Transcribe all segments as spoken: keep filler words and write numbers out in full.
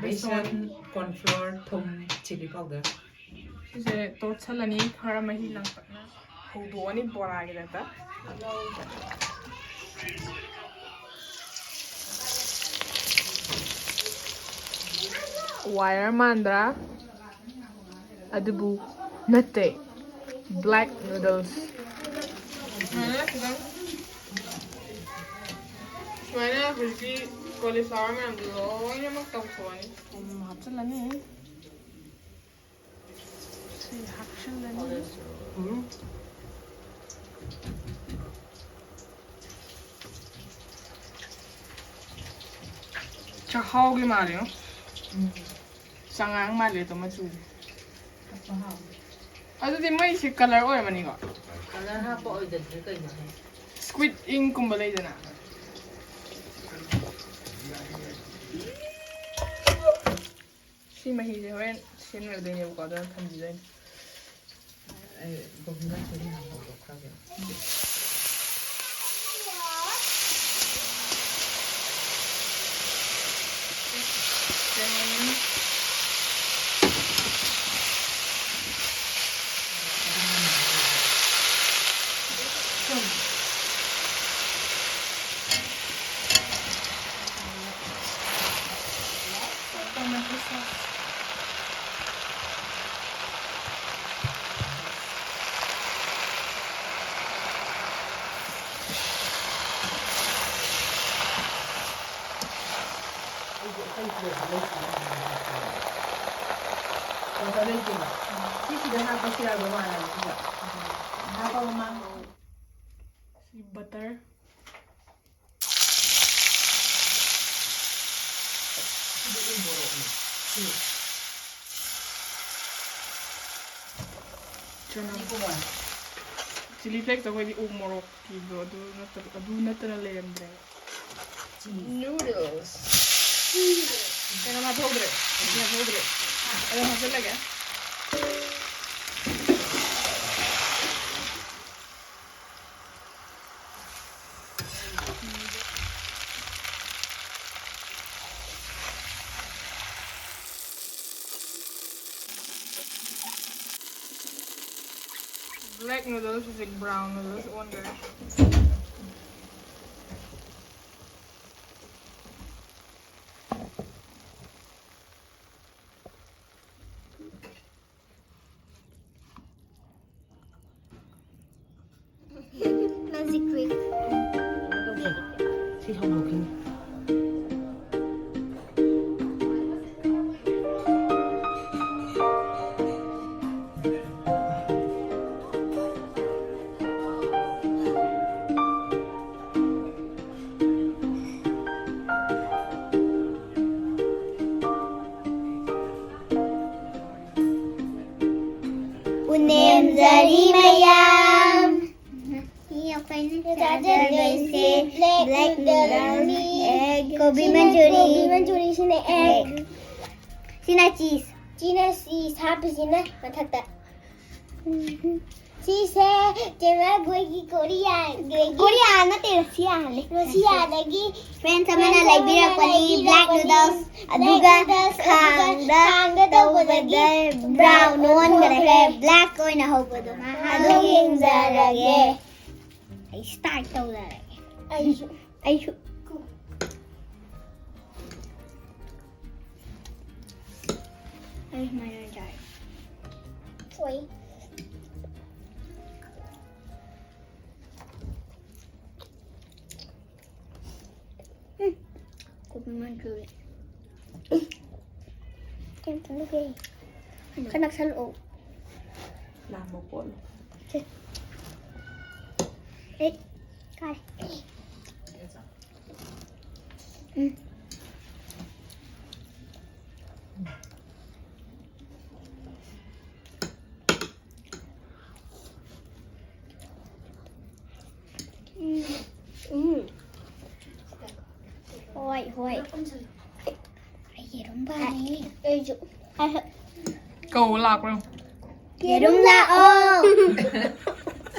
ꯕꯦꯁꯣꯟ, ꯀꯣꯔꯟꯐ꯭ꯂꯣꯔ, ꯊꯨꯝ, chilli powder. ꯁꯤꯁꯦ ꯇꯣꯠꯁꯜꯂꯅꯤ, ꯈꯔ ꯃꯍꯤ ꯂꯥꯡꯇꯛꯅ ꯍꯧꯗꯣꯛꯑꯅꯤ ꯕꯣꯔꯥꯒꯤ ꯇꯥꯏꯞꯇ꯫ ꯋꯥꯏꯌꯔ ꯃꯥꯟꯗ꯭ꯔꯥ? ꯑꯗꯨꯕꯨ ꯅꯠꯇꯦ, ꯕ꯭ꯂꯦꯛ ꯅꯨꯗꯜꯁ꯫ ꯁꯨꯃꯥꯏꯅ ꯈꯤꯇꯪ, ꯁꯨꯃꯥꯏꯅ ꯍꯧꯖꯤꯛꯀꯤ ꯀꯣꯂꯤꯐ꯭ꯂꯥꯋꯔ ꯃꯌꯥꯝꯗꯣ ꯂꯣꯏꯅꯃꯛ ꯇꯧꯊꯣꯛꯑꯅꯤ꯫ ꯊꯨꯝ ꯍꯥꯞꯆꯤꯜꯂꯅꯤ꯫ ꯁꯤ ꯍꯥꯞꯆꯤꯜꯂꯅꯤ꯫ ꯆꯥꯛꯍꯥꯎꯒꯤ ꯃꯥꯜꯂꯦꯉꯣ꯫ ꯎꯝ꯫ ꯆꯉꯥꯡ ꯃꯥꯜꯂꯦ ꯑꯗꯣ ꯃꯆꯨꯁꯦ꯫ ꯊꯛꯄ ꯍꯥꯎꯋꯦ꯫ ꯑꯗꯨꯗꯤ ꯃꯩꯁꯦ ꯀꯂꯔ ꯑꯣꯏꯔꯝꯃꯅꯤꯀꯣ? ꯀꯂꯔ ꯍꯥꯞꯄ ꯑꯣꯏꯗꯗꯤ ꯀꯩꯅꯣꯍꯦ? ꯁ꯭ꯀ꯭ꯋꯤꯠ ꯏꯪꯀꯨꯝꯕ ꯂꯩꯗꯅ꯫ ꯁꯤ ꯃꯍꯤꯁꯦ ꯍꯣꯔꯦꯟ ꯁꯦꯝꯅꯔꯗꯣꯏꯅꯦꯕꯀꯣ, ꯑꯗꯨꯅ ꯊꯝꯕꯤꯗꯣꯏꯅꯦ꯫ ꯑꯩ ꯒꯣꯕꯤꯟꯗ ꯁꯣꯏꯗꯅ ꯍꯧꯗꯣꯛꯈ꯭ꯔꯒꯦ꯫ ꯁꯤ ꯕꯇꯔ꯫ ꯆꯅꯝ꯫ ꯆꯤꯂꯤ ꯐ꯭ꯂꯦꯛꯁ ꯑꯩꯈꯣꯏꯗꯤ ꯎ ꯃꯣꯔꯣꯛꯀꯤꯗꯣ ꯑꯗꯨ ꯅꯠꯇꯕ, ꯑꯗꯨ ꯅꯠꯇꯅ ꯂꯩꯔꯝꯗ꯭ꯔꯦꯕ꯫ ꯅꯨꯗꯜꯁ꯫ ꯀꯩꯅꯣ ꯍꯥꯞꯍꯧꯗ꯭ꯔꯦ꯫ ꯍꯥꯞꯍꯧꯗ꯭ꯔꯦ꯫ ꯑꯗꯨꯝ ꯍꯥꯞꯆꯜꯂꯒꯦ꯫ Black noodles ꯍꯧꯖꯤꯛ brown noodles ꯑꯣꯟꯈ꯭ꯔꯦ꯫ Magic trick. ꯁꯤ ꯍꯧꯗꯣꯛꯈꯤꯅꯤ꯫ ꯎꯅꯦꯝꯖꯔꯤ ꯃꯌꯥꯝ꯫ ꯁꯤ ꯑꯩꯈꯣꯏꯅ ꯆꯥꯖꯗꯣꯏꯁꯦ black noodle, egg, ꯀꯣꯕꯤ ꯁꯤꯅ ꯃꯟꯆꯨꯔꯤ꯫ ꯀꯣꯕꯤ ꯃꯟꯆꯨꯔꯤ, ꯁꯤꯅ egg꯫ Egg. ꯁꯤꯅ cheese꯫ ꯁꯤꯅ cheese ꯍꯥꯞꯄꯤꯁꯤꯅ ꯃꯊꯛꯇ꯫ ꯁꯤꯁꯦ ꯆꯦꯃꯦꯜ ꯈꯣꯏꯒꯤ ꯀꯣꯔꯤꯌꯥꯒꯤ ꯀꯣꯔꯤꯌꯥ ꯅꯠꯇꯦ, ꯔꯁꯤꯌꯥꯅꯦ꯫ ꯔꯁꯤꯌꯥꯗꯒꯤ friends ꯑꯃꯅ friends ꯑꯃꯅ ꯂꯩꯕꯤꯔꯛꯄꯅꯤ ꯂꯩꯕꯤꯔꯛꯄꯅꯤ꯫ Black noodles, black ꯑꯗꯨꯒ noodles, ꯑꯗꯨꯒ ꯈꯥꯡꯗ ꯈꯥꯡꯗ ꯇꯧꯕꯗꯒꯤ ꯇꯧꯕꯗ brown brown ꯑꯣꯟꯈ꯭ꯔꯦ꯫ ꯑꯣꯟꯈ꯭ꯔꯦ꯫ Black ꯑꯣꯏꯅ ꯍꯧꯕꯗꯣ꯫ ꯑꯗꯨ ꯌꯦꯡꯖꯔꯒꯦ꯫ ꯑꯩ start ꯇꯧꯖꯔꯒꯦ꯫ ꯑꯩꯁꯨ꯫ ꯑꯩꯁꯨ꯫ ꯑꯩ ꯁꯨꯃꯥꯏꯅ ꯑꯣꯏꯅ ꯆꯥꯔꯦ꯫ ꯍꯣꯏ꯫ ꯎꯝ꯫ ꯀꯣꯕꯤ ꯃꯟꯆꯨꯔꯤ꯫ ꯀꯩꯝꯇ ꯅꯠꯇꯦ꯫ ꯈꯔ ꯅꯛꯁꯜꯂꯛꯑꯣ꯫ ꯂꯥꯝꯕ ꯄꯣꯠꯂꯣ? ꯁꯦ꯫ ꯑꯦ, ꯀꯥꯏ꯫ ꯎꯝ꯫ ꯎꯝ꯫ ꯎꯝ꯫ ꯍꯣꯏ, ꯍꯣꯏ꯫ ꯑꯩ ꯌꯦꯔꯨꯝ ꯄꯥꯝꯃꯦ꯫ ꯑꯩꯁꯨ꯫ ꯀꯧ ꯂꯥꯛꯄ꯭ꯔꯣ? ꯌꯦꯔꯨꯝ ꯂꯥꯛꯑꯣ꯫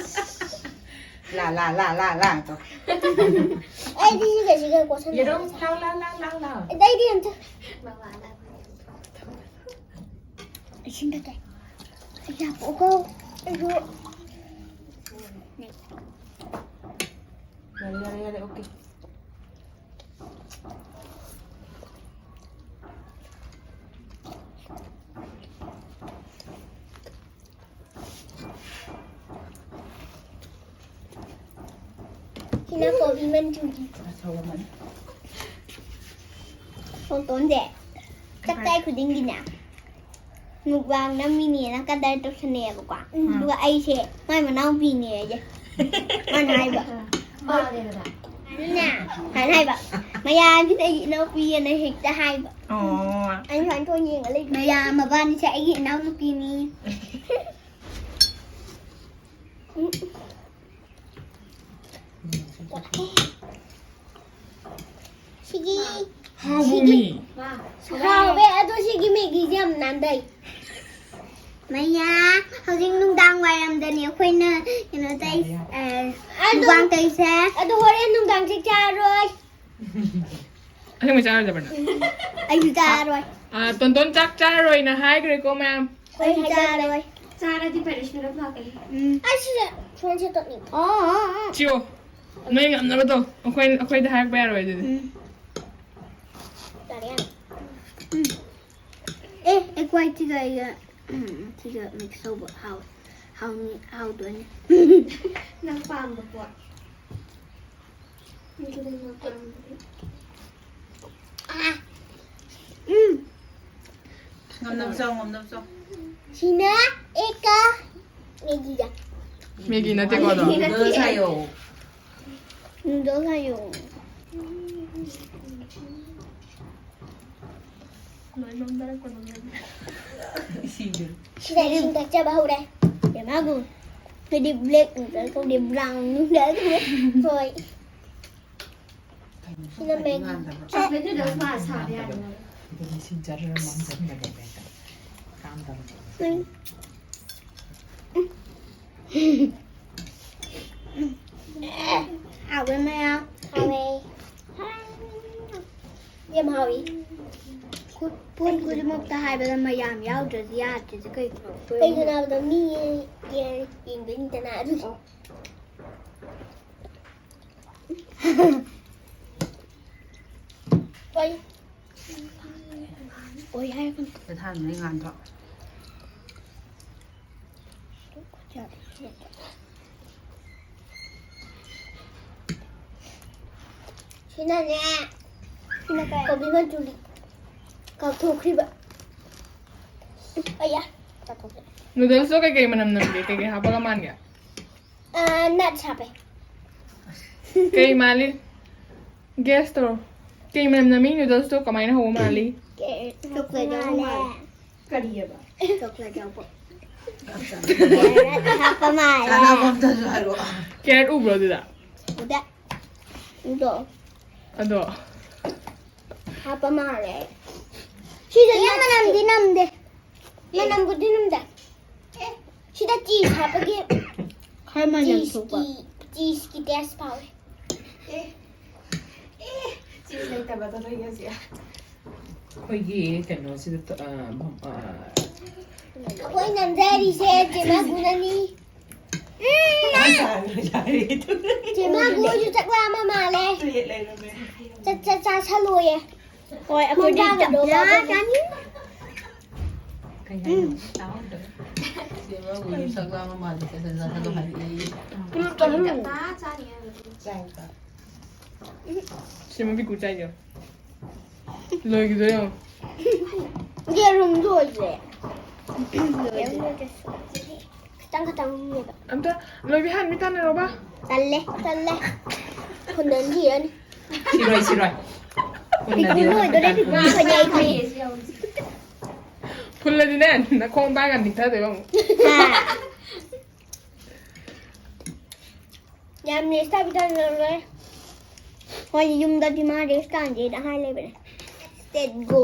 ꯂꯥ, ꯂꯥ, ꯂꯥ, ꯂꯥ, ꯂꯥ ꯇꯧ꯫ ꯑꯩꯗꯤ ꯁꯤꯒ ꯁꯤꯒ ꯀꯣꯠꯁꯟꯅꯩ꯫ ꯌꯦꯔꯨꯝ ꯂꯥꯎ, ꯂꯥꯎ, ꯂꯥꯎ, ꯂꯥꯎ, ꯂꯥꯎ꯫ ꯑꯩꯗꯤ ꯑꯝꯇ꯫ ꯏꯁꯤꯡ ꯊꯛꯀꯦ꯫ ꯑꯩ ꯆꯥ ꯄꯣꯛꯑꯣ꯫ ꯑꯩꯁꯨ꯫ ꯌꯥꯔꯦ, ꯌꯥꯔꯦ, ꯌꯥꯔꯦ, ꯑꯣꯀꯦ꯫ ꯁꯤꯅ ꯀꯣꯕꯤ ꯃꯟꯆꯨꯔꯤ꯫ ꯇꯣꯟꯇꯣꯟꯁꯦ ꯆꯥꯛ ꯆꯥꯏ ꯈꯨꯗꯤꯡꯒꯤꯅꯦ ꯃꯨꯛꯕꯥꯡ ꯅꯝꯃꯤꯅꯦꯅ ꯀꯗꯔ ꯇꯧꯁꯟꯅꯩꯌꯦꯕꯀꯣ꯫ ꯎꯝ꯫ ꯑꯗꯨꯒ ꯑꯩꯁꯦ ꯃꯥꯏ ꯃꯅꯥꯎꯄꯤꯅꯦ ꯑꯩꯁꯦ꯫ ꯃꯥꯅ ꯍꯥꯏꯕ꯫ ꯃꯥꯅꯦꯗꯅ꯫ ꯑꯗꯨꯅ ꯁꯨꯃꯥꯏꯅ ꯍꯥꯏꯕ, "ꯃꯌꯥꯝꯁꯤꯅ ꯑꯩꯒꯤ ꯏꯅꯥꯎꯄꯤꯑꯅ ꯍꯦꯛꯇ ꯍꯥꯏꯕ"꯫ ꯑꯣ꯫ ꯑꯩꯅ ꯁꯨꯃꯥꯏꯅ ꯊꯣꯡ ꯌꯦꯡꯉ ꯂꯩꯕ꯫ "ꯃꯌꯥꯝ ꯃꯕꯥꯅꯤꯁꯦ ꯑꯩꯒꯤ ꯏꯅꯥꯎꯅꯨꯄꯤꯅꯤ"꯫ ꯎꯝ꯫ ꯁꯤꯒꯤ ꯍꯥꯎꯕ꯭ꯔꯣ ꯁꯤꯒꯤ ꯃꯤ? ꯍꯥꯎꯋꯦ, ꯑꯗꯣ ꯁꯤꯒꯤ ꯃꯦꯒꯤꯁꯦ ꯌꯥꯝ ꯅꯥꯟꯗꯩ꯫ ꯃꯌꯥ, ꯍꯧꯖꯤꯛ ꯅꯨꯡꯗꯥꯡ ꯋꯥꯏꯔꯝꯗꯅꯦ ꯑꯩꯈꯣꯏꯅ ꯀꯩꯅꯣ ꯇꯧꯔꯤꯁꯦ, ꯑ, ꯑꯗꯣ ꯃꯨꯛꯕꯥꯡ ꯇꯧꯔꯤꯁꯦ꯫ ꯑꯗꯣ ꯍꯣꯔꯦꯟ ꯅꯨꯡꯗꯥꯡ ꯆꯥꯛ ꯆꯥꯔꯣꯏ꯫ ꯑꯁꯦꯡꯕꯩ ꯆꯥꯔꯣꯏꯗꯕ꯭ꯔ ꯅꯪ? ꯑꯩꯁꯨ ꯆꯥꯔꯣꯏ꯫ ꯑ, ꯇꯣꯟꯇꯣꯟ ꯆꯥꯛ ꯆꯥꯔꯔꯣꯏꯅ ꯍꯥꯏꯈ꯭ꯔꯦꯀꯣ, ꯃꯌꯥꯝ꯫ ꯑꯩꯁꯨ ꯆꯥꯔꯣꯏ꯫ ꯆꯥꯔꯗꯤ ꯄꯦꯔꯤꯁꯅ ꯂꯥꯛꯀꯅꯤ꯫ ꯎꯝ꯫ ꯑꯩꯁꯨ ꯐꯣꯟꯁꯦ ꯇꯠꯂꯤ꯫ ꯑꯣ, ꯑꯣ, ꯑꯣ꯫ ꯆꯤꯌꯣ, ꯅꯣꯏ ꯉꯝꯅꯕ ꯇꯧ꯫ ꯑꯩꯈꯣꯏ, ꯑꯩꯈꯣꯏꯗ ꯍꯥꯏꯔꯛꯄ ꯌꯥꯔꯣꯏ ꯑꯗꯨꯗꯤ꯫ ꯎꯝ꯫ ꯌꯥꯔꯦ, ꯌꯥꯔꯦ꯫ ꯎꯝ꯫ ꯑꯦ, ꯑꯦ, ꯀ꯭ꯋꯥꯏ ꯁꯤꯒ ꯑꯩꯒ, ꯎꯝ, ꯁꯤꯒ mix ꯇꯧꯕ ꯍꯥꯎ-, ꯍꯥꯎꯅꯤ, ꯍꯥꯎꯗꯣꯏꯅꯤ꯫ ꯅꯪ ꯄꯥꯝꯕ ꯄꯣꯠ꯫ ꯑꯗꯨꯗꯤ ꯅꯪ ꯄꯥꯝꯕ ꯄꯣꯠ꯫ ꯑꯥ꯫ ꯎꯝ꯫ ꯉꯝꯅꯕ ꯆꯥꯎ, ꯉꯝꯅꯕ ꯆꯥꯎ꯫ ꯁꯤꯅ ꯑꯦꯛꯀ ꯃꯦꯒꯤꯒ꯫ ꯃꯦꯒꯤ ꯅꯠꯇꯦꯀꯣ ꯑꯗꯣ? ꯃꯦꯒꯤ ꯅꯠꯇꯦ꯫ Noodles ꯍꯥꯏꯌꯣ꯫ Noodles ꯍꯥꯏꯌꯣ꯫ ꯂꯣꯏ ꯅꯣꯝꯊꯔꯛꯄ ꯅꯣꯝꯊꯔꯛꯄ꯫ ꯏꯁꯤꯡꯗꯨ꯫ ꯁꯤꯗ ꯏꯁꯤꯡ ꯊꯛꯆꯕ ꯍꯧꯔꯦ꯫ ꯕꯦꯝꯃꯥꯕꯨ꯫ ꯑꯩꯈꯣꯏꯗꯤ black noodle ꯀꯧꯗꯦ, brown noodle ꯀꯧꯋꯦ꯫ ꯍꯣꯏ꯫ ꯁꯤꯅ ꯃꯦꯒꯤ꯫ Chocolate noodles ꯃꯥ ꯁꯥꯕ ꯌꯥꯗꯦ ꯃꯥ꯫ ꯑꯗꯨꯗꯤ ꯁꯤ ꯖꯔ ꯃꯥꯡꯖꯟꯕꯅꯦꯕ ꯍꯦꯛꯇ꯫ ꯀꯥꯝꯗꯕꯅꯦꯕ꯫ ꯎꯝ꯫ ꯍꯥꯎꯕ꯭ꯔꯥ ꯃꯌꯥꯝ? ꯍꯥꯎꯋꯦ꯫ ꯌꯥꯝ ꯍꯥꯎꯏ꯫ ꯈꯨ-, ꯄꯣꯠ ꯈꯨꯗꯤꯡꯃꯛꯇ ꯍꯥꯏꯕꯗ ꯃꯌꯥꯝ ꯌꯥꯎꯗ꯭ꯔꯗꯤ ꯌꯥꯗ꯭ꯔꯤꯁꯦ ꯀꯩꯒꯤꯅꯣ? ꯀꯩꯒꯤꯅꯣ ꯍꯥꯏꯕꯗ ꯃꯤ ꯌꯦꯡ-, ꯌꯦꯡꯗꯣꯏꯅꯤꯗꯅ ꯑꯗꯨꯒꯤ꯫ ꯑꯣꯏ꯫ ꯑꯣꯏ ꯍꯥꯏꯔꯛꯀꯅꯨ꯫ ꯄꯩꯁꯥꯗꯨꯅ ꯉꯥꯟꯗ꯭ꯔꯣ? ꯁꯤꯅꯅꯦ꯫ ꯁꯤꯅ ꯀꯩ? ꯀꯣꯕꯤ ꯃꯆꯨꯒꯤ ꯀꯥꯎꯊꯣꯛꯈ꯭ꯔꯤꯕ꯫ ꯑꯌꯥ꯫ ꯀꯥꯎꯊꯣꯛꯈ꯭ꯔꯦ꯫ Noodlesꯇꯣ ꯀꯩꯀꯩ ꯃꯅꯝ ꯅꯝꯒꯦ? ꯀꯩꯀꯩ ꯍꯥꯞꯄꯒ ꯃꯥꯟꯒꯦ? ꯑ, nuts ꯍꯥꯞꯄꯦ꯫ ꯀꯩ ꯃꯥꯜꯂꯤ? Guess ꯇꯧꯔꯣ꯫ ꯀꯩ ꯃꯅꯝ ꯅꯝꯃꯤ? Noodlesꯇꯣ ꯀꯃꯥꯏꯅ ꯍꯧꯕ ꯃꯥꯜꯂꯤ? Chocolate ꯌꯥꯎꯕ ꯃꯥꯜꯂꯦ꯫ ꯀꯔꯤꯑꯕ? Chocolate ꯌꯥꯎꯕ꯫ Carrot ꯍꯥꯞꯄ ꯃꯥꯜꯂꯦ꯫ ꯆꯥꯅꯕ ꯑꯝꯇꯁꯨ ꯍꯥꯏꯔꯛꯑꯣ꯫ Carrot ꯎꯕ꯭ꯔꯣ ꯑꯗꯨꯗ? ꯎꯗꯦ꯫ ꯎꯗꯣ꯫ ꯑꯗꯣ꯫ ꯍꯥꯞꯄ ꯃꯥꯜꯂꯦ꯫ ꯁꯤꯗ ꯃꯅꯝꯗꯤ ꯅꯝꯗꯦ꯫ ꯃꯅꯝꯕꯨꯗꯤ ꯅꯝꯗꯦ꯫ ꯁꯤꯗ cheese ꯍꯥꯞꯄꯒꯤ ꯈꯔ ꯃꯅꯝ ꯊꯣꯛꯄ꯫ Cheeseꯀꯤ, cheeseꯀꯤ taste ꯐꯥꯎꯋꯦ꯫ ꯑꯦ, ꯑꯦ, cheese ꯂꯩꯇꯕꯗꯣ ꯅꯣꯏꯒꯤ ꯍꯧꯖꯤꯛ꯫ ꯑꯩꯈꯣꯏꯒꯤ ꯀꯩꯅꯣꯁꯤꯗ ꯇ-, ꯑ, ꯚꯝ-, ꯑ, ꯑꯩꯈꯣꯏ ꯅꯝꯖꯔꯤꯁꯦ ꯆꯦ ꯃꯥꯒꯨꯅꯅꯤ꯫ ꯆꯥꯔꯣ, ꯌꯥꯔꯦ꯫ ꯆꯦ ꯃꯥꯒꯨ ꯍꯣꯏꯁꯨ ꯆꯥꯛ ꯂꯥꯝꯃ ꯃꯥꯜꯂꯦ꯫ ꯄ꯭ꯂꯦꯠ ꯂꯩꯔꯝꯃꯦ꯫ ꯆꯥꯛ, ꯆꯥꯛ ꯆꯥꯁꯜꯂꯣꯌꯦ꯫ ꯍꯣꯏ, ꯑꯩꯈꯣꯏꯗꯤ ꯃꯣꯟꯗꯥꯒꯗꯣ ꯆꯝꯅ ꯂꯧꯔꯣ꯫ ꯆꯥꯅꯤꯡꯉꯤ꯫ ꯀꯩ ꯍꯥꯏꯅꯣ? ꯇꯥꯍꯧꯗ꯭ꯔꯦ꯫ ꯆꯦ ꯃꯥꯒꯨꯁꯨ ꯆꯥꯛ ꯂꯥꯝꯃ ꯃꯥꯜꯂꯦ, ꯆꯥꯛ ꯆꯥꯁꯜꯂꯣ ꯍꯥꯏꯔꯛꯑꯦ꯫ ꯄꯨꯂꯞ ꯆꯥꯁꯜꯂꯣ꯫ ꯆꯥꯏ, ꯆꯥꯏ꯫ ꯁꯤꯃ ꯕꯤꯀꯨ ꯆꯥꯏꯁꯦ꯫ ꯂꯣꯏꯈꯤꯗꯣꯏ ꯌꯦꯡꯉꯣ꯫ ꯌꯦꯔꯨꯝ ꯂꯣꯏꯈ꯭ꯔꯦ꯫ ꯌꯦꯔꯨꯝ ꯂꯣꯏꯈ꯭ꯔꯦ꯫ ꯈꯤꯇꯪ ꯈꯤꯇꯪꯅꯦꯕ꯫ ꯑꯝꯇ ꯂꯣꯏꯕꯤ ꯍꯥꯟ ꯃꯤ ꯇꯥꯟꯅꯔꯣꯕ꯫ ꯇꯜꯂꯦ, ꯇꯜꯂꯦ꯫ ꯐꯨꯟꯗꯟ ꯁꯤꯔꯅꯤ꯫ ꯁꯤꯔꯣꯏ, ꯁꯤꯔꯣꯏ꯫ ꯕꯤꯀꯨ ꯂꯣꯏꯗꯣꯔꯦ, ꯕꯤꯀꯨ ꯐꯅꯦꯛ ꯐꯅꯦꯛ꯫ ꯐꯨꯜꯂꯗꯤꯅꯦ, ꯅꯈꯣꯡ ꯄꯥꯏꯔꯒ ꯅꯤꯛꯊꯗꯣꯏꯕ ꯑꯃꯨꯛ꯫ ꯍꯥ꯫ ꯌꯥꯝ ꯅꯦꯁꯇꯥ ꯕꯤꯇꯥ ꯂꯧꯔꯦ꯫ ꯍꯣꯏ, ꯌꯨꯝꯗꯗꯤ ꯃꯥ rest ꯇꯥꯟꯁꯦꯅ ꯍꯥꯏ ꯂꯩꯕꯅꯦ꯫ Set go꯫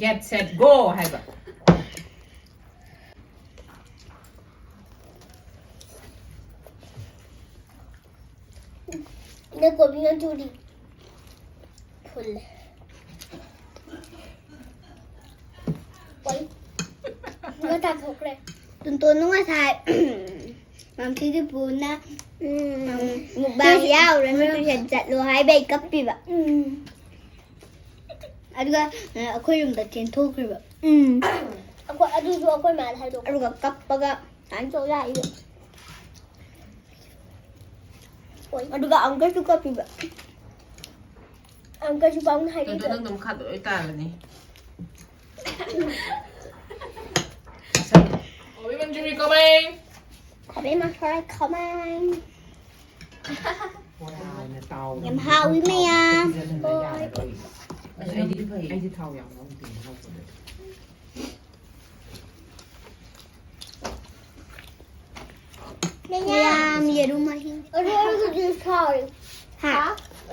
Get set go ꯍꯥꯏꯕ꯫ ꯅ ꯀꯣꯕꯤ ꯃꯆꯨꯗꯤ ꯐꯨꯜꯂꯦ꯫ ꯄꯣꯏ꯫ ꯉꯥ ꯇꯥꯊꯣꯛꯈ꯭ꯔꯦ꯫ ꯇꯣꯟꯇꯣꯟꯗꯣ ꯉꯁꯥꯏ ꯃꯝꯊꯤꯗꯨ ꯄꯨꯅ ꯎꯝ, ꯃꯨꯛꯕꯥꯡ ꯌꯥꯎꯔꯅꯨ, ꯇꯨꯏꯁꯟ ꯆꯠꯂꯣ ꯍꯥꯏꯕꯩ ꯀꯞꯄꯤꯕ꯫ ꯎꯝ꯫ ꯑꯗꯨꯒ, ꯑ, ꯑꯩꯈꯣꯏ ꯌꯨꯝꯗ ꯆꯦꯟꯊꯣꯛꯈ꯭ꯔꯤꯕ꯫ ꯎꯝ꯫ ꯑꯩꯈꯣꯏ, ꯑꯗꯨꯁꯨ ꯑꯩꯈꯣꯏ ꯃꯥꯗ ꯍꯥꯏꯗꯣꯛꯄ꯫ ꯑꯗꯨꯒ ꯀꯞꯄꯒ ꯁꯨꯃꯥꯏꯅ ꯇꯧ ꯂꯥꯛꯏꯕ꯫ ꯑꯣꯏ꯫ ꯑꯗꯨꯒ ꯑꯃꯨꯛꯀꯁꯨ ꯀꯞꯄꯤꯕ꯫ ꯑꯃꯨꯛꯀꯁꯨ ꯄꯥꯎꯅ ꯑꯗꯣ ꯍꯥꯏꯕꯤꯕ꯫ ꯅꯪ ꯑꯗꯨꯝ ꯈꯥꯗꯣꯛꯑꯣꯏ ꯇꯥꯔꯅꯤ꯫ ꯀꯣꯕꯤ ꯃꯟꯆꯨꯔꯤ ꯀꯃꯥꯏ? ꯀꯣꯕꯤ ꯃꯟꯆꯨꯔꯤ ꯀꯃꯥꯏ? ꯕꯣꯔꯥꯅ ꯇꯥꯎꯔꯒ ꯌꯥꯝ ꯍꯥꯎꯋꯤ ꯊꯥꯎ ꯃꯌꯥꯝ꯫ ꯍꯥꯞꯄ ꯄꯤꯖꯗꯅ ꯌꯥꯔꯔꯣꯏ꯫ ꯑꯁ, ꯑꯩꯗꯤ, ꯑꯩꯗꯤ ꯊꯥꯎ ꯌꯥꯝ ꯉꯧꯗꯦ ꯉꯧꯕꯗ꯫ ꯃꯌꯥꯝ ꯌꯦꯔꯨꯝ ꯃꯍꯤ꯫ ꯑꯗꯨ ꯑꯩꯒꯤꯗꯤ ꯁꯥꯔꯦ꯫ ꯍꯥ?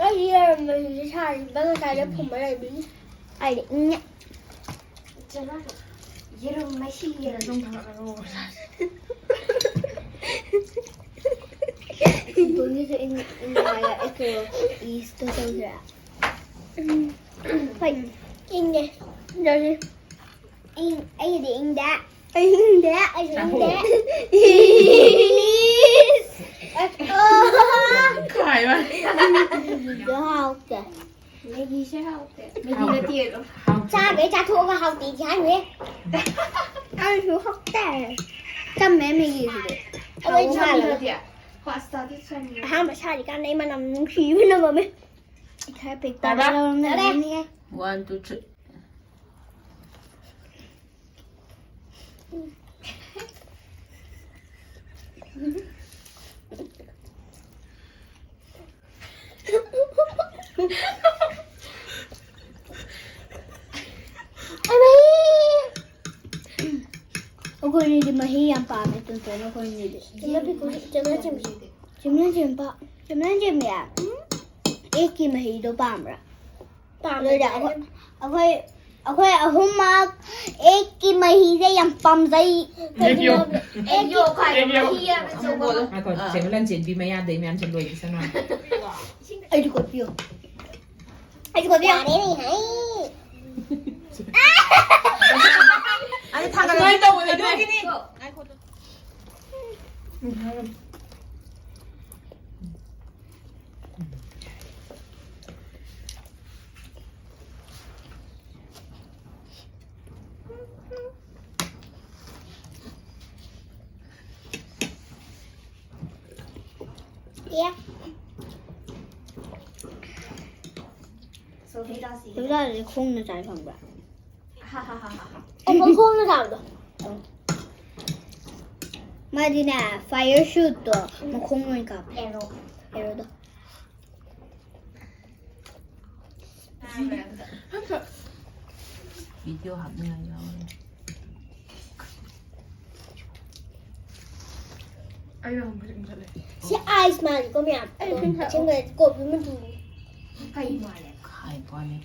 ꯑꯩ ꯌꯦꯔꯨꯝ ꯃꯍꯤꯁꯦ ꯁꯥꯔꯤꯕ ꯉꯁꯥꯏꯗ ꯐꯨꯝꯕ ꯂꯩꯕꯅꯤ꯫ ꯑꯩꯗꯤ ꯏꯪꯉꯦ꯫ ꯌꯦꯔꯨꯝ ꯃꯍꯤ꯫ ꯕꯣꯅꯤꯁꯨ ꯏꯪ-, ꯏꯪꯉꯦ ꯍꯥꯏꯌꯦ꯫ ꯑꯩ ꯀꯩꯅꯣ, ꯏꯁꯇꯣ ꯇꯧꯁꯤꯔꯥ? ꯎꯝ꯫ ꯍꯣꯏ, ꯏꯪꯉꯦ꯫ ꯑꯗꯨꯗꯤ ꯏꯪ-, ꯑꯩꯒꯤꯗꯤ ꯏꯪꯗꯦ꯫ ꯑꯩ ꯏꯪꯗꯦ, ꯑꯩ ꯏꯪꯗꯦ꯫ ꯆꯥꯊꯣꯛꯑꯣ꯫ ꯏꯁ! ꯑꯣ! ꯈꯥꯏꯕ꯫ ꯃꯦꯒꯤꯗꯣ ꯍꯥꯎꯇꯦ꯫ ꯃꯦꯒꯤꯁꯦ ꯍꯥꯎꯇꯦ꯫ ꯃꯦꯒꯤ ꯅꯠꯇꯦ ꯑꯗꯣ꯫ ꯍꯥꯎꯇꯦ꯫ ꯆꯥꯕꯩ ꯆꯥꯊꯣꯛꯑꯒ ꯍꯥꯎꯇꯦꯗꯤ ꯍꯥꯏꯅꯨꯍꯦ꯫ ꯑꯩꯁꯨ ꯍꯥꯎꯇꯦ꯫ ꯆꯝꯃꯦ ꯃꯦꯒꯤꯁꯤꯗꯤ꯫ ꯑꯩꯈꯣꯏ ꯍꯥꯎꯕ ꯆꯝꯃꯦ꯫ ꯃꯥꯜꯂꯦ꯫ ꯄꯥꯁꯇꯥꯗꯤ ꯆꯝꯃꯦ꯫ ꯑꯍꯥꯟꯕ ꯁꯥꯔꯤꯀꯥꯟꯗ ꯑꯩ ꯃꯅꯝ ꯅꯨꯡꯁꯤꯕ ꯅꯝꯃꯝꯃꯦ꯫ ꯈꯔ ꯄꯤꯛ ꯇꯧꯔꯒ ꯌꯥꯔꯦ꯫ ꯂꯧꯔꯝꯗꯕꯅꯤꯍꯦ꯫ One, two, three. ꯑꯩꯈꯣꯏꯅꯤꯗꯤ ꯃꯍꯤ ꯌꯥꯝ ꯄꯥꯝꯃꯦ, ꯇꯣꯟꯇꯣꯟ ꯑꯩꯈꯣꯏꯅꯤꯗꯤ꯫ ꯆꯦꯝꯅ ꯄꯤꯛꯄꯁꯨ, ꯆꯦꯝꯅ ꯆꯦꯝꯕꯤ꯫ ꯆꯦꯝꯅ ꯆꯦꯝꯕ, ꯆꯦꯝꯅ ꯆꯦꯝꯕꯤ꯫ ꯎꯝ꯫ ꯑꯦꯛꯀꯤ ꯃꯍꯤꯗꯣ ꯄꯥꯝꯕ꯭ꯔꯥ? ꯄꯥꯝꯃꯦ꯫ ꯑꯗꯨꯗꯤ ꯑꯩꯈꯣꯏ, ꯑꯩꯈꯣꯏ, ꯑꯩꯈꯣꯏ ꯑꯍꯨꯝꯃꯛ ꯑꯦꯛꯀꯤ ꯃꯍꯤꯁꯦ ꯌꯥꯝ ꯄꯥꯝꯖꯩ꯫ ꯑꯦꯛ ꯌꯣꯛ꯫ ꯑꯦꯛ ꯌꯣꯛ ꯍꯥꯏꯕ ꯑꯦꯛ ꯌꯣꯛ꯫ ꯃꯍꯤ ꯍꯥꯏꯕ ꯑꯆꯧꯕ ꯑꯃ꯫ ꯉꯥꯏꯈꯣ, ꯑꯥ꯫ ꯆꯦ ꯃꯂꯟ ꯆꯦꯟꯕꯤ ꯃꯌꯥꯗꯩ ꯃꯌꯥꯝꯁꯦ ꯂꯣꯏꯈꯤꯁꯅꯨ꯫ ꯑꯩꯁꯨ ꯀꯣꯠꯄꯤꯌꯣ꯫ ꯑꯩꯁꯨ ꯀꯣꯠꯄꯤꯌꯣ꯫ ꯌꯥꯔꯦꯅꯦ, ꯍꯥꯏ꯫ ꯑꯗꯨ ꯊꯥꯡꯒꯠꯂꯣ꯫ ꯁꯨꯃꯥꯏꯅ ꯇꯧꯕ ꯊꯥꯡꯒꯠꯂꯣ꯫ ꯂꯩꯗꯣꯏꯒꯤꯅꯤ꯫ ꯉꯥꯏꯈꯣ꯫ ꯁꯣꯐꯤ ꯆꯥꯁꯤ꯫ ꯁꯣꯐꯤ ꯆꯥꯁꯤ ꯈꯣꯡꯅ ꯆꯥꯏ ꯈꯪꯕ꯭ꯔꯥ? ꯍꯥ, ꯍꯥ, ꯍꯥ, ꯍꯥ, ꯍꯥ꯫ ꯑꯣ, ꯃꯈꯣꯡꯅ ꯆꯥꯕꯗꯣ꯫ ꯃꯥꯗꯤꯅꯦ, fire shootꯇꯣ ꯃꯈꯣꯡ ꯑꯣꯏꯅ ꯀꯥꯞꯄꯦ꯫ Arrow꯫ Arrowꯗꯣ꯫ Video ꯍꯥꯞꯅꯤꯡꯉꯥꯏ ꯌꯥꯎꯔꯦ꯫ ꯑꯩꯅ ꯑꯃꯨꯛ ꯐꯖꯅ ꯈꯜꯂꯦ꯫ ꯁꯤ ice ꯃꯥꯜꯂꯤꯀꯣ ꯃꯌꯥꯝ꯫ ꯑꯩ ꯁꯨꯝ ꯊꯛꯑꯣ꯫ ꯑꯁꯦꯡꯕꯗꯗꯤ ꯀꯣꯐꯤ ꯃꯆꯨꯅꯤ꯫ ꯀꯩ ꯃꯥꯜꯂꯦ? ꯍꯥꯏꯕ ꯋꯥꯅꯤ꯫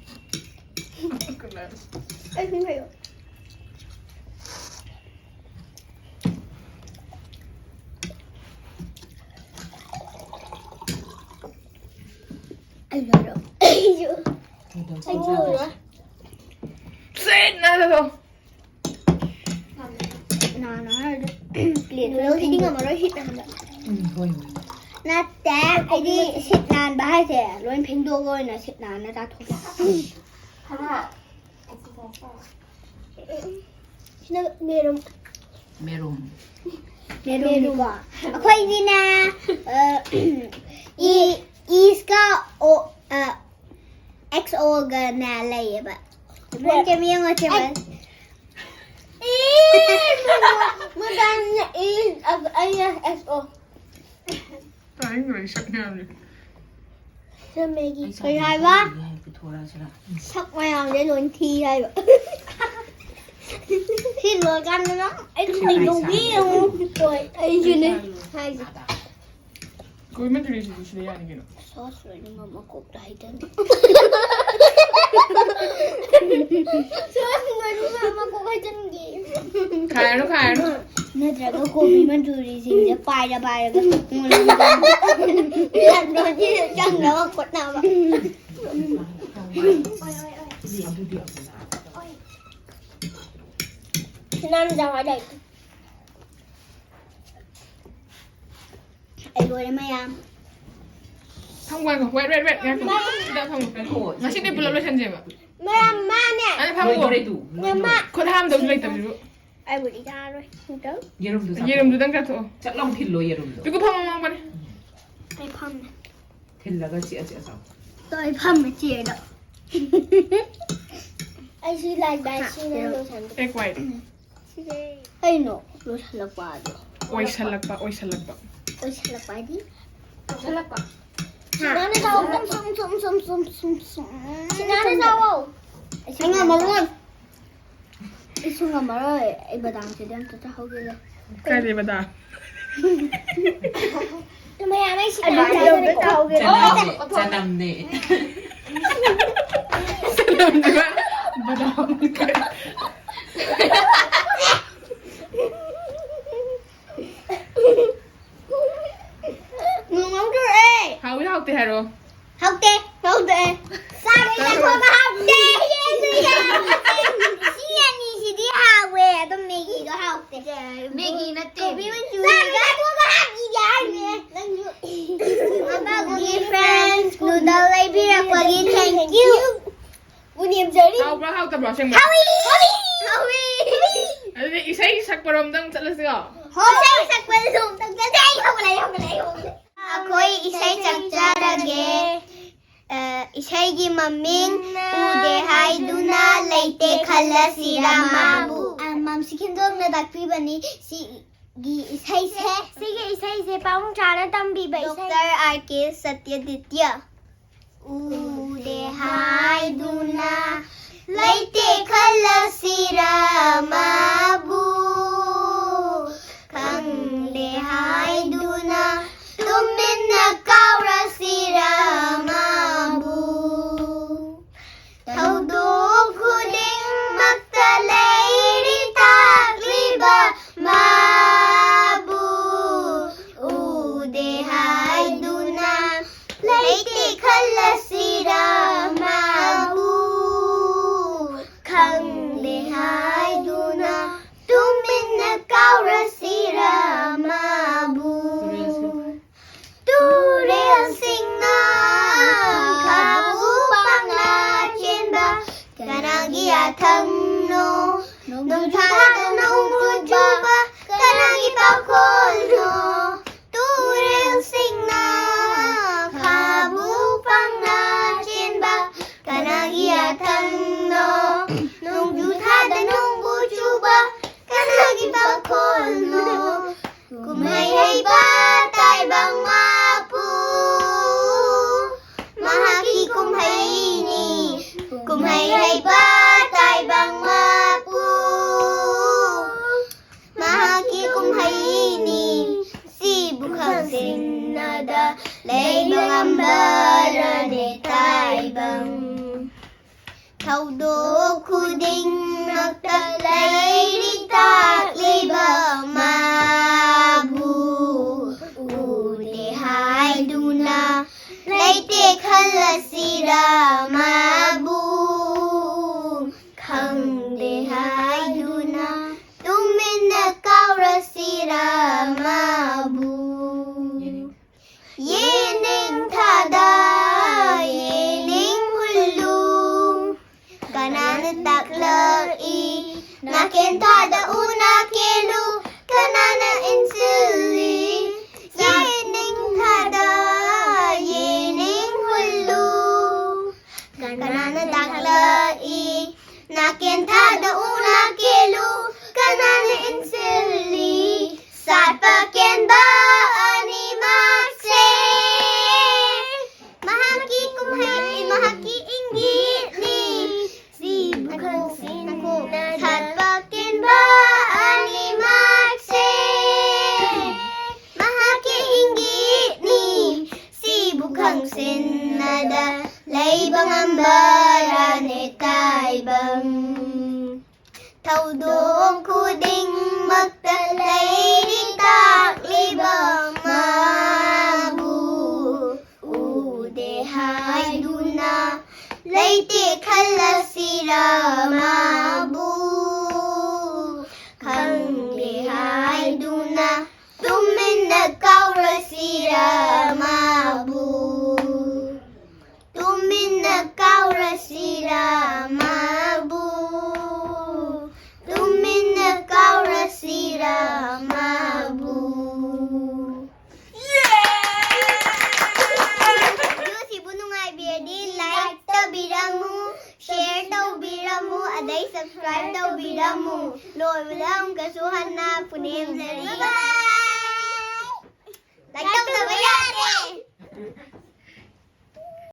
ꯑꯩ ꯁꯨꯝ ꯊꯛꯑꯣ꯫ ꯑꯩ ꯂꯣꯏꯔꯦ꯫ ꯑꯩꯁꯨ꯫ ꯀꯩꯗꯧꯁꯦ ꯑꯩꯁꯨ ꯂꯣꯏꯔꯦ꯫ ꯆꯥꯗꯣꯏꯁꯦ? ꯁꯤꯠ ꯅꯥꯜꯂꯣ꯫ ꯅꯥꯅ ꯍꯥꯏꯔꯗꯤ ꯄ꯭ꯂꯦꯠꯇꯨ ꯂꯣꯏ ꯐꯦꯡꯗꯣꯛ ꯉꯝꯃꯔꯣꯏ ꯍꯤꯠ ꯃꯌꯥꯝꯗ꯫ ꯎꯝ, ꯍꯣꯏ, ꯍꯣꯏ꯫ ꯅꯠꯇꯦ, ꯑꯩꯗꯤ ꯁꯤꯠ ꯅꯥꯟꯕ ꯍꯥꯏꯁꯦ ꯂꯣꯏ ꯐꯦꯡꯗꯣꯛꯑꯒ ꯑꯣꯏꯅ ꯁꯤꯠ ꯅꯥꯟꯅ ꯆꯥꯊꯣꯛꯀꯦ꯫ ꯁꯤꯅ ꯃꯦꯔꯨꯝ꯫ ꯃꯦꯔꯨꯝ꯫ ꯃꯦꯔꯨꯝꯅꯤꯀꯣ꯫ ꯑꯩꯈꯣꯏꯒꯤꯅ, ꯑ, ꯏ-, ꯏꯁꯀ ꯑꯣ-, ꯑ, ꯑꯦꯛꯁ ꯑꯣꯒꯅꯦ ꯂꯩꯌꯦꯕ꯫ ꯃꯣꯏ ꯆꯦ ꯃꯤ ꯌꯦꯡꯉꯣ ꯆꯦ꯫ ꯑꯩ ꯃꯗꯥꯝꯅ ꯏ-, ꯑ-, ꯑꯩꯅ ꯑꯦꯛꯁ ꯑꯣ꯫ ꯇꯥꯅꯤꯡꯗ꯭ꯔꯦ ꯁꯛ ꯃꯌꯥꯝꯁꯦ꯫ ꯁꯦꯝꯃꯦꯒꯤ꯫ ꯑꯩ ꯀꯩ ꯍꯥꯏꯕ? ꯆꯥꯅꯤꯡꯗꯦ ꯍꯥꯏ ꯄꯨꯊꯣꯔꯛꯑꯁꯤꯔꯥ? ꯁꯛ ꯃꯌꯥꯝꯁꯦ ꯂꯣꯏ ꯊꯤ ꯍꯥꯏꯕ꯫ ꯁꯤ ꯂꯣꯏꯔꯀꯥꯟꯗ ꯅꯪ ꯑꯩ ꯀꯩꯗꯧꯅꯤ ꯌꯦꯡꯉꯨ꯫ ꯍꯣꯏ, ꯑꯩꯁꯨꯅꯦ ꯍꯥꯏꯁꯦ꯫ ꯀꯣꯏ ꯃꯟꯖꯨꯔꯤꯁꯤꯗꯤ ꯁꯤꯗ ꯌꯥꯅꯤ ꯀꯩꯅꯣ꯫ ꯁꯣꯁ ꯂꯣꯏꯅꯃꯛ ꯃꯀꯣꯛꯇ ꯍꯩꯖꯤꯟꯒꯦ꯫ ꯁꯣꯁ ꯂꯣꯏꯅꯃꯛ ꯃꯀꯣꯛ ꯍꯩꯖꯤꯟꯒꯦ꯫ ꯈꯥꯏꯔꯅꯨ, ꯈꯥꯏꯔꯅꯨ꯫ ꯅꯠꯇ꯭ꯔꯒ ꯀꯣꯕꯤ ꯃꯟꯖꯨꯔꯤꯁꯤꯡꯁꯦ ꯄꯥꯏꯔ ꯄꯥꯏꯔꯒ ꯂꯟꯗ꯭ꯔꯣꯁꯤꯗ ꯆꯪꯅꯕ ꯈꯣꯠꯅꯕ꯫ ꯁꯤꯗꯤ ꯑꯗꯨꯗꯤ ꯑꯃꯨꯛ ꯁꯤꯅꯥꯟ ꯖꯋꯥꯗ꯫ ꯑꯩ ꯂꯣꯏꯔꯦ ꯃꯌꯥꯝ꯫ ꯐꯝꯃꯣ, ꯉꯥꯏꯈꯣ꯫ Wait, wait, wait, ꯉꯥꯏꯈꯣ꯫ ꯁꯤꯗ ꯐꯝꯃꯣ꯫ ꯉꯁꯤꯗꯤ ꯄꯨꯂꯞ ꯂꯣꯏꯁꯟꯁꯦꯕ꯫ ꯃꯌꯥꯝ ꯃꯥꯅꯦ꯫ ꯑꯗ ꯐꯝꯃꯣ꯫ ꯂꯣꯏꯗꯣꯔꯦ ꯇꯨ꯫ ꯃꯌꯥꯝ ꯃꯥ꯫ ꯈꯨꯠ ꯍꯥꯝꯗꯧꯁꯨ ꯂꯩꯇꯕꯁꯤꯕꯨ꯫ ꯑꯩꯕꯨꯗꯤ ꯆꯥꯔꯣꯏ꯫ ꯑꯝꯇꯪ꯫ ꯌꯦꯔꯨꯝꯗꯨ ꯆꯥꯊꯣꯛꯑꯣ꯫ ꯌꯦꯔꯨꯝꯗꯨꯗꯪ ꯆꯥꯊꯣꯛꯑꯣ꯫ ꯆꯠ ꯂꯥꯎ ꯊꯤꯜꯂꯣ ꯌꯦꯔꯨꯝꯗꯣ꯫ ꯄꯤꯀꯨ ꯐꯝꯃꯣ ꯃꯥꯡꯕꯅꯦ꯫ ꯑꯩ ꯐꯝꯃꯦ꯫ ꯊꯤꯜꯂꯒ ꯆꯤꯛꯑ ꯆꯤꯛꯑ ꯆꯥꯎ꯫ ꯇꯣ ꯑꯩ ꯐꯝꯃꯦ ꯆꯤꯌꯔꯗ꯫ ꯑꯩꯁꯤ ꯂꯥꯏ ꯂꯥꯏ ꯁꯤꯅ ꯂꯣꯏꯁꯟꯕ꯫ ꯑꯦꯛ ꯋꯥꯏꯠ꯫ ꯀꯩꯅꯣ ꯂꯣꯏꯁꯜꯂꯛꯄ ꯑꯗꯣ? ꯑꯣꯏꯁꯜꯂꯛꯄ, ꯑꯣꯏꯁꯜꯂꯛꯄ꯫ ꯑꯣꯏꯁꯜꯂꯛꯄ ꯍꯥꯏꯗꯤ? ꯆꯠꯁꯜꯂꯛꯄ꯫ ꯁꯤꯅꯥꯅ ꯆꯥꯎ꯫ ꯁꯨꯝ ꯁꯨꯝ ꯁꯨꯝ ꯁꯨꯝ ꯁꯨꯝ ꯁꯨꯝ ꯁꯨꯝ꯫ ꯁꯤꯅꯥꯅ ꯆꯥꯎꯋꯣ꯫ ꯑꯩ ꯉꯝꯃꯔꯣꯏ꯫ ꯑꯩꯁꯨ ꯉꯝꯃꯔꯣꯏ꯫ ꯑꯩ ꯕꯗꯥꯝꯁꯤꯗꯤ ꯑꯝꯇ ꯆꯥꯍꯧꯒꯦ꯫ ꯀꯥꯏꯗꯩ ꯕꯗꯥꯝ? ꯃꯌꯥꯝ ꯑꯩ ꯁꯤꯅꯥ ꯑꯗꯨꯗꯤ ꯆꯥꯖꯔꯦꯀꯣ꯫ ꯇꯥꯍꯧꯒꯦ꯫ ꯆꯅꯝꯅꯦ, ꯆꯅꯝꯅꯦ꯫ ꯕꯗꯥꯝ꯫ ꯉꯝꯍꯧꯗ꯭ꯔꯦ꯫ ꯍꯥꯎꯏ ꯍꯥꯎꯇꯦ ꯍꯥꯏꯔꯣ꯫ ꯍꯥꯎꯇꯦ꯫ ꯍꯥꯎꯇꯦ꯫ ꯆꯥꯛ ꯂꯩꯊꯣꯛꯑꯒ ꯍꯥꯎꯇꯦ꯫ ꯌꯦꯟꯁꯨ ꯌꯥꯎꯗꯦ꯫ ꯁꯤ ꯑꯅꯤꯁꯤꯗꯤ ꯍꯥꯎꯋꯦ꯫ ꯑꯗꯨꯝ ꯃꯦꯒꯤꯗꯣ ꯍꯥꯎꯇꯦ꯫ ꯃꯦꯒꯤ ꯅꯠꯇꯦ꯫ ꯆꯥꯛ ꯂꯩꯊꯣꯛꯑꯒ ꯍꯥꯞꯈꯤꯒꯦ ꯍꯥꯏꯕꯅꯦ꯫ ꯅꯪꯁꯨ꯫ ꯑꯕꯥꯎꯒꯤ friends noodle ꯂꯩꯕꯤꯔꯛꯄꯒꯤ thank you꯫ ꯎꯅꯦꯝꯖꯔꯤ꯫ ꯍꯥꯎꯕ꯭ꯔꯥ ꯍꯥꯎꯇꯕ꯭ꯔꯥ ꯑꯁꯦꯡꯕ? ꯍꯥꯎꯏ꯫ ꯍꯥꯎꯏ꯫ ꯑꯗꯨꯗꯤ ꯏꯁꯩ ꯁꯛꯄꯔꯣꯝꯗꯪ ꯆꯠꯂꯁꯤꯀꯣ꯫ ꯍꯣꯏ, ꯏꯁꯩ ꯁꯛꯄꯗꯁꯨ ꯑꯃꯨꯛꯇꯪ ꯆꯠꯁꯦ꯫ ꯑꯩ ꯍꯧꯒꯠꯂꯦ, ꯑꯩ ꯍꯧꯒꯠꯂꯦ, ꯑꯩ ꯍꯧꯒꯠꯂꯦ꯫ ꯑꯩꯈꯣꯏ ꯏꯁꯩ ꯆꯠꯆꯔꯒꯦ꯫ ꯑ, ꯏꯁꯩꯒꯤ ꯃꯃꯤꯡ ꯎꯗꯦ ꯍꯥꯏꯗꯨꯅ ꯂꯩꯇꯦ ꯈꯜꯂꯁꯤꯔ ꯃꯥꯕꯨ꯫ ꯑ, ꯃꯝꯁꯤ ꯈꯦꯟꯗꯣꯡꯅ ꯇꯥꯛꯄꯤꯕꯅꯤ ꯁꯤꯒꯤ ꯏꯁꯩꯁꯦ꯫ ꯁꯤꯒꯤ ꯏꯁꯩꯁꯦ ꯄꯥꯕꯨꯡ ꯆꯥꯅ ꯇꯝꯕꯤꯕ ꯏꯁꯩ꯫ Doctor R K ꯁꯇ꯭ꯌꯗꯤꯇ꯭ꯌ꯫ ꯎꯗꯦ ꯍꯥꯏꯗꯨꯅ ꯂꯩꯇꯦ ꯈꯜꯂꯁꯤꯔ ꯃꯥꯕꯨ? ꯈꯪꯗꯦ ꯍꯥꯏꯗꯨꯅ ꯇꯨꯃꯤꯟꯅ ꯀꯥꯎꯔꯁꯤꯔ ꯃꯥꯕꯨ? ꯊꯧꯗꯣꯛ ꯈꯨꯗꯤꯡꯃꯛꯇ ꯂꯩꯔꯤ ꯇꯥꯛꯂꯤꯕ ꯃꯥꯕꯨ꯫ ꯎꯗꯦ ꯍꯥꯏꯗꯨꯅ ꯂꯩꯇꯦ ꯈꯜꯂꯁꯤꯔ ꯃꯥꯕꯨ? ꯈꯪꯗꯦ ꯍꯥꯏꯗꯨꯅ ꯇꯨꯃꯤꯟꯅ ꯀꯥꯎꯔꯁꯤꯔ ꯃꯥꯕꯨ? ꯇꯨꯔꯦꯜꯁꯤꯡꯅ ꯈꯥꯕꯨ ꯄꯥꯡꯅ ꯆꯦꯟꯕ ꯀꯅꯥꯒꯤ ꯌꯥꯊꯪꯅꯣ? ꯅꯣꯡꯊꯥꯗ ꯅꯣꯡ ꯆꯨꯕ ꯀꯅꯥꯒꯤ ꯄꯥꯈꯣꯜꯅꯣ? ꯇꯨꯔꯦꯜꯁꯤꯡꯅ ꯈꯥꯕꯨ ꯄꯥꯡꯅ ꯆꯦꯟꯕ ꯀꯅꯥꯒꯤ ꯊꯪꯅꯣ, ꯅꯣꯡꯖꯨ ꯊꯥꯗ ꯅꯣꯡꯕꯨ ꯆꯨꯕ ꯀꯅꯥꯒꯤ ꯄꯥꯈꯣꯜꯅꯣ? ꯀꯨꯝꯍꯩ ꯍꯩꯕ ꯇꯥꯏꯕꯪ ꯃꯄꯨ, ꯃꯍꯥꯛꯀꯤ ꯀꯨꯝꯍꯩꯅꯤ꯫ ꯀꯨꯝꯍꯩ ꯍꯩꯕ ꯇꯥꯏꯕꯪ ꯃꯄꯨ, ꯃꯍꯥꯛꯀꯤ ꯀꯨꯝꯍꯩꯅꯤ꯫ ꯁꯤꯕꯨ ꯈꯪꯁꯤꯟꯅꯗ ꯂꯩꯕ ꯉꯝꯕꯔꯅꯦ ꯇꯥꯏꯕꯪ? ꯊꯧꯗꯣꯛ ꯈꯨꯗꯤꯡꯃꯛꯇ ꯂꯩꯔꯤ ꯇꯥꯛꯂꯤꯕ ꯃꯥꯕꯨ꯫ ꯎꯗꯦ ꯍꯥꯏꯗꯨꯅ ꯂꯩꯇꯦ ꯈꯜꯂꯁꯤꯔ ꯃꯥꯕꯨ? ꯈꯪꯗꯦ ꯍꯥꯏꯗꯨꯅ ꯇꯨꯃꯤꯟꯅ ꯀꯥꯎꯔꯁꯤꯔ ꯃꯥꯕꯨ? ꯌꯦꯅꯤꯡ ꯊꯥꯗ ꯌꯦꯅꯤꯡ ꯍꯨꯜꯂꯨ, ꯀꯅꯥꯅ ꯇꯥꯛꯂꯛꯏ? ꯅꯥꯀꯦꯟ ꯊꯥꯗ ꯎꯅ ꯀꯦꯜꯂꯨ, ꯀꯅꯥꯅ ꯏꯟꯁꯤꯜꯂꯤ? ꯌꯦꯅꯤꯡ ꯊꯥꯗ ꯌꯦꯅꯤꯡ ꯍꯨꯜꯂꯨ, ꯀꯅꯥꯅ ꯇꯥꯛꯂꯛꯏ? ꯅꯥꯀꯦꯟ ꯊꯥꯗ ꯎꯅ ꯀꯦꯜꯂꯨ, ꯀꯅꯥꯅ ꯏꯟꯁꯤꯜꯂꯤ? ꯁꯥꯠꯄ ꯀꯦꯟꯕ ꯑꯅꯤꯃꯛꯁꯦ ꯃꯍꯥꯛꯀꯤ ꯀꯨꯝꯍꯩ, ꯃꯍꯥꯛꯀꯤ ꯏꯪꯒꯤꯠꯅꯤ꯫ ꯁꯤꯕꯨ ꯈꯪꯁꯤꯟꯅ ꯁꯥꯠꯄ ꯀꯦꯟꯕ ꯑꯅꯤꯃꯛꯁꯦ ꯃꯍꯥꯛꯀꯤ ꯏꯪꯒꯤꯠꯅꯤ꯫ ꯁꯤꯕꯨ ꯈꯪꯁꯤꯟꯅꯗ ꯂꯩꯕ ꯉꯝꯕꯔꯅꯦ ꯇꯥꯏꯕꯪ? ꯊꯧꯗꯣꯛ ꯈꯨꯗꯤꯡꯃꯛꯇ ꯂꯩꯔꯤ ꯇꯥꯛꯂꯤꯕ ꯃꯥꯕꯨ꯫ ꯎꯗꯦ ꯍꯥꯏꯗꯨꯅ ꯂꯩꯇꯦ ꯈꯜꯂꯁꯤꯔ ꯃꯥꯕꯨ? ꯈꯪꯗꯦ ꯍꯥꯏꯗꯨꯅ ꯇꯨꯃꯤꯟꯅ ꯀꯥꯎꯔꯁꯤꯔ ꯃꯥꯕꯨ? ꯇꯨꯃꯤꯟꯅ ꯀꯥꯎꯔꯁꯤꯔ ꯃꯥꯕꯨ? ꯇꯨꯃꯤꯟꯅ ꯀꯥꯎꯔꯁꯤꯔ ꯃꯥꯕꯨ? ꯚꯤꯗꯤꯑꯣꯁꯤꯕꯨ ꯅꯨꯡꯉꯥꯏꯕꯤꯔꯗꯤ like ꯇꯧꯕꯤꯔꯝꯃꯨ, ꯑꯗꯩ subscribe ꯇꯧꯕꯤꯔꯝꯃꯨ꯫ ꯂꯣꯏꯕꯗ ꯑꯃꯨꯛꯀꯁꯨ ꯍꯟꯅ ꯄꯨꯅꯦꯝꯖꯔꯤ꯫ Like ꯇꯧꯗꯕ ꯌꯥꯗꯦ꯫